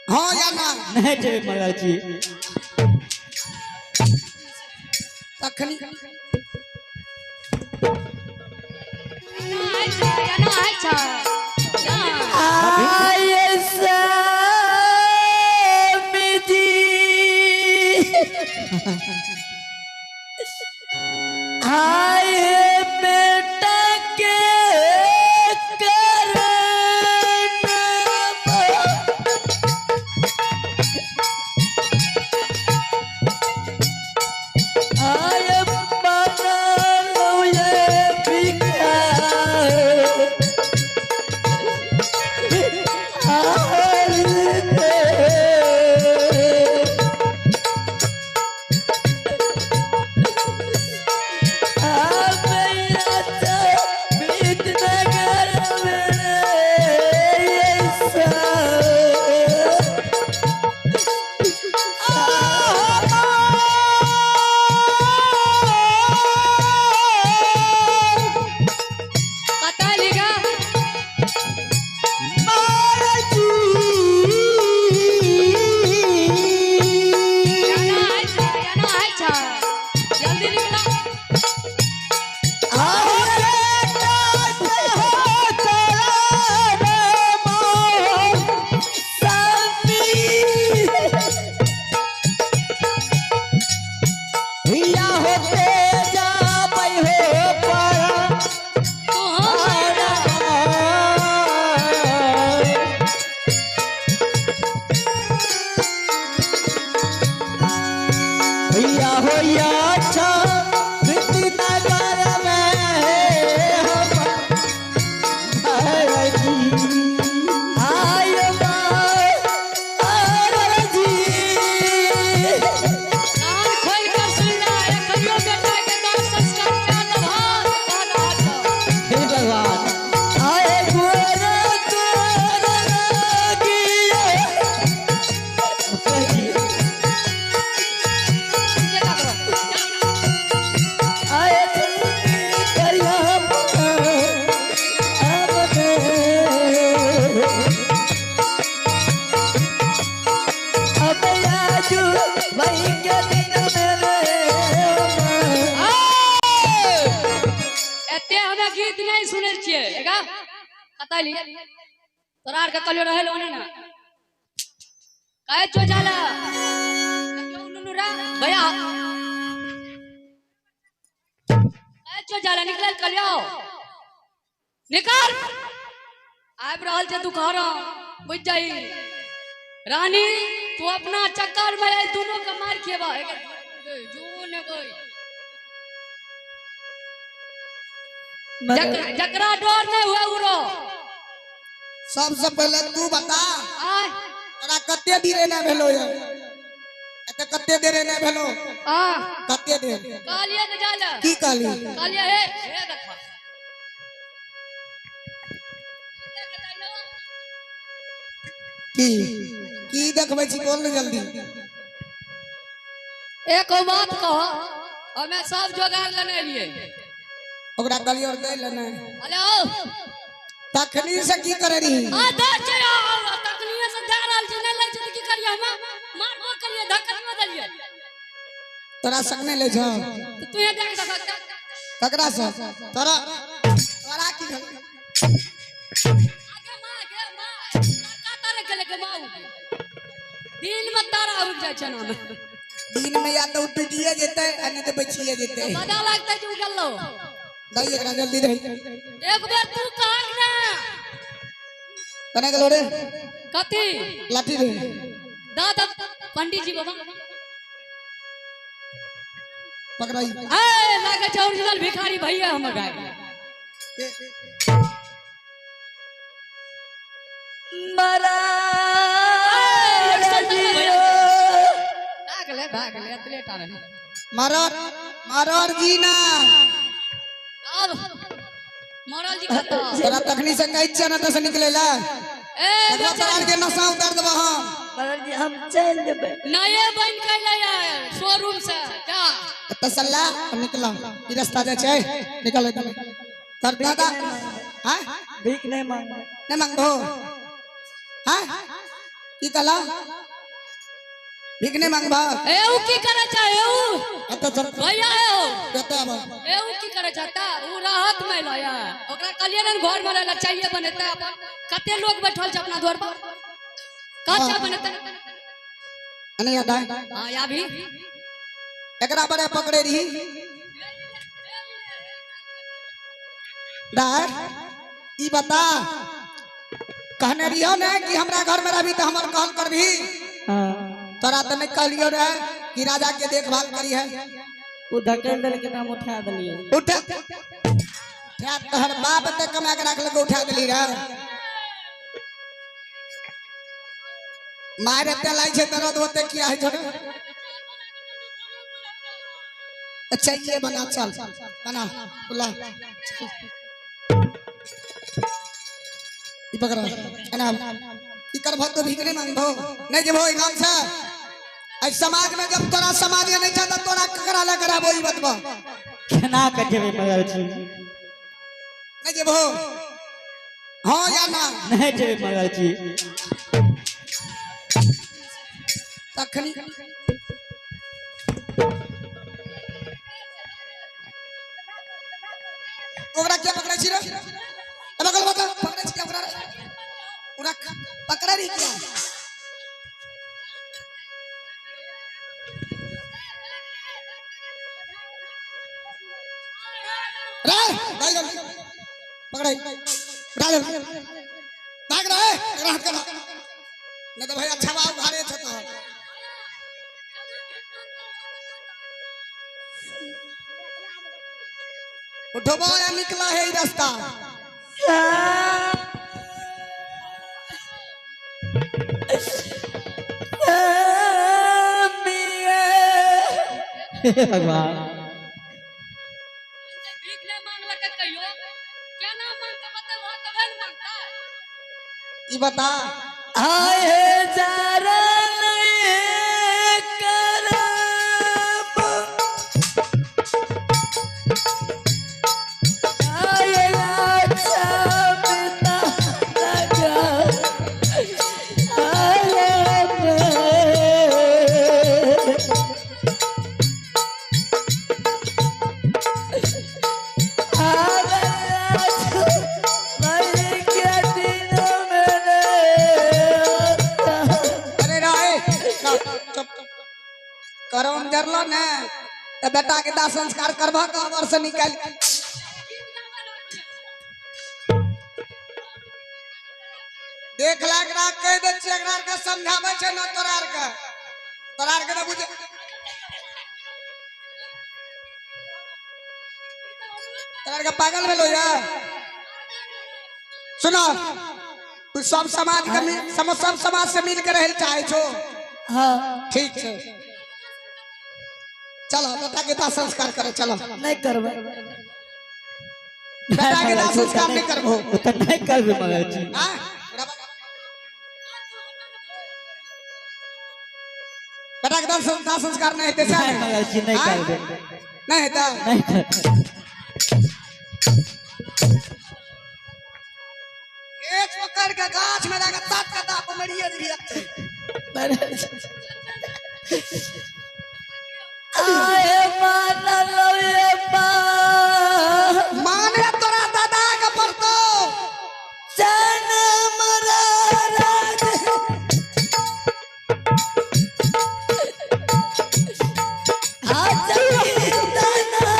हाँ या ना? नहीं जेबै महाराज जी। तखनी एना होइ छै, एना होइ छै। जा। आय स्वामी जी, आय बेटा के करना। आय बनलौ ये भिखार। कतऽ लिखा? एना होइ छै, एना होइ छै। जल्दी निकला। तू हम भैया हो या अच्छा नगर में हम आय जी। कान खोलि कऽ सुनि ले, एखनियो बेटा के दाह संस्कार कए देबह तऽ तहन आ जाउ। हे भगवान, आए गोर तोर गिया। जे ककरो। जा। आए करिया अब आजू वही के दिन मेरे। एते हमे गीत नहीं सुनै छियै। एगा कतऽ ली तोरा आरके कहलियो रहै लए ओने ने कहै छौ जाला देखियौ नुनू रे भैया, कहै छौ जाला निकलल, कहलियो निकल, आबि रहल छै दुखहरा, बुझि जाही। रानी, तू अपना चक्कर में आई दोनों के मार खेबा। जो ने गई जकरा डर नहीं हुए उरो। सबसे पहले तू बता, आय। तोरा कते देर एना भेलो ये? एते कते देर एना भेलो? आ। कते देर? कहलिए ने जाला। की कहली? कहलिए हे हे देखा। की की देखबै छी? बोल ने जल्दी। एक बात कहो, हमें सब जोगाड़ लेने एलिए। ओकरा कहलियै और दै ले ने। अरे आओ। तखनी से की करे रही? आ दे छै, आओ, तखनिए से दे रहल छै, नहीं लै छै तऽ की करिए हम? मारबो करिए, धक्का देलिए। तोरा संग नहि लै छौ? तऽ तू ये देख देख। ककरा से? तोरा तोरा की भेल? आगे माँ, गे माँ, का तारे के लेके माँ उग दिन में तारा उग जाइ छै ना में। दिन में या तऽ टूटिए जेतै आ नहि तऽ बचिए जेतै। मजा लगतै जे उगल। दै एकरा जल्दी रही। एक बेर तू कहक ने। कने गेलो रे? कथी? लाठी रे। दादा, पंडित जी बाबा। पकड़ाई। ए लागे छै ओरिजिनल भिखारी भैया हमर भाई। भए गेलै, भए गेलै, एतले टा रहै। मरर मरर जी ना। अब मरल जी कतऽ? तोरा तखनी से कहै छियै ना तऽ से निकले ला। ए तकरा तोरा आरके नशा उतार देबो हम। महाराज जी, हम चलि जेबै। नये बन के अइलै शोरूम से, जा। तसल्ला निकला, ई रास्ता जाइ छै, निकल तर दादा। हाँ? भीख नहीं मांगबै। नहीं मांगबो? हाँ, की कहला भीख नहीं मांगबा ए ऊ की करे चाहे ऊ एतऽ चल भैया ए ऊ एतऽ आब ए ऊ की करे चाहता ऊ राहत में लया ओकरा कहलिए ने घर में रहला चाहिए बनेते अपन कते लोग बैठल छै अपना द्वार पर का चाय बनेते नहीं याद आए हां या भी एकरा बड़े पकड़े रही दार ई बता कहने रहियो ने कि हमरा घर में रहबी तो हमर कहल करबी हाँ तोरा तो नहीं कहलियो रे कि राजा के देखभाल करी है उ धकेल देलकै तऽ हम उठा देलियै उठा उठा तोहर बाप तक कमा के रख लगे उठा देली रे मारे ते लाई छे दर्द होते किया है छोड़े अच्छा ये बना चल बना बुला ई पकड़ एना की करबो तो भीख नहीं मांगबो नहीं जेबो ई गाम से आई समाज में जब तोरा समाज के नहीं चाहता तोरा ककरा ला कराबो ई बतबो केना के जेबै मगर छी नहीं जेबो हाँ या ना नहीं जेबै मगर छी तखनी ओकरा क्या पकड़ै छी रे ए बगल बता पकड़ै छी क्या ओकरा रे? ओकरा पकड़ै रही क्या रे भाई जल्दी पकड़ै उठा दे भाग रहा है एकरा हाथ करा नहीं तो भाई अच्छा बाबू घरे छे तो उठबो या निकला है ई रास्ता हे भगवान भीख नहीं मांगलक कहियो क्या ना मांगता बताओ तबे न मांगता ई बता आए जरा नहीं करम आए अच्छा पिता लगा आए मैं। अरे राय चुप करम जरलो ने त बेटा के दाह संस्कार करबा कबर से निकाल देख ला एकरा कह दे छियै एकरा के समझाबै छै न तोरा आर के तोरा आर के न बुझे तोरा आर के पागल भेलो या सुनो तू सब समाज के सब समाज से मिल के रहल चाहे छो हाँ ठीक छै चलो बेटा के दाह संस्कार करे चलो नहीं करबै बेटा के दाह संस्कार नहीं करबो ओ तऽ नहीं करबै मगर छी हाँ? बेटा के दाह संस्कार नहीं हेतै नहीं मगर छी नहीं हाँ? करबै नहीं हेतै नहीं करबै एक पकड़ के गाछ में जाके तात के दाप मरिए जेबही अत्ते। आए मानल ये बा माने तोरा दादा के पड़तो जन्म राज आज तना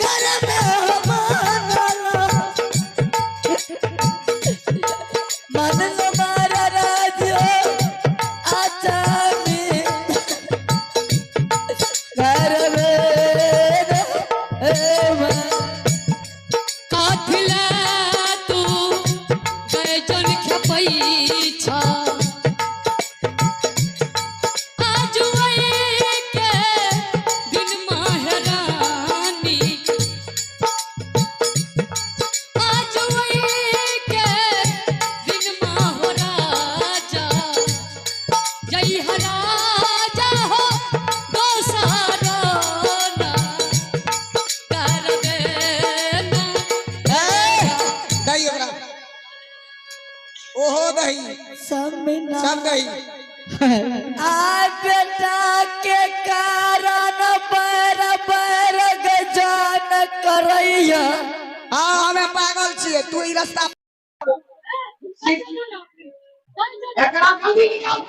घर में हमारा मन हमारा राज आचा में घर में काथिला तू गजन खेपै छ आजुए के दिन महारानी आजुए के दिन महाराजा जय राजा हो दोसारा ना कर देना ए, दही ओकरा ओहो दही सब मम्मी ना। सब दही। आ बेटा के कारण बैर बैर गजान करैया। हाँ, हमें पागल छियै, तू ई रास्ता एकरा जल्दी निकाल।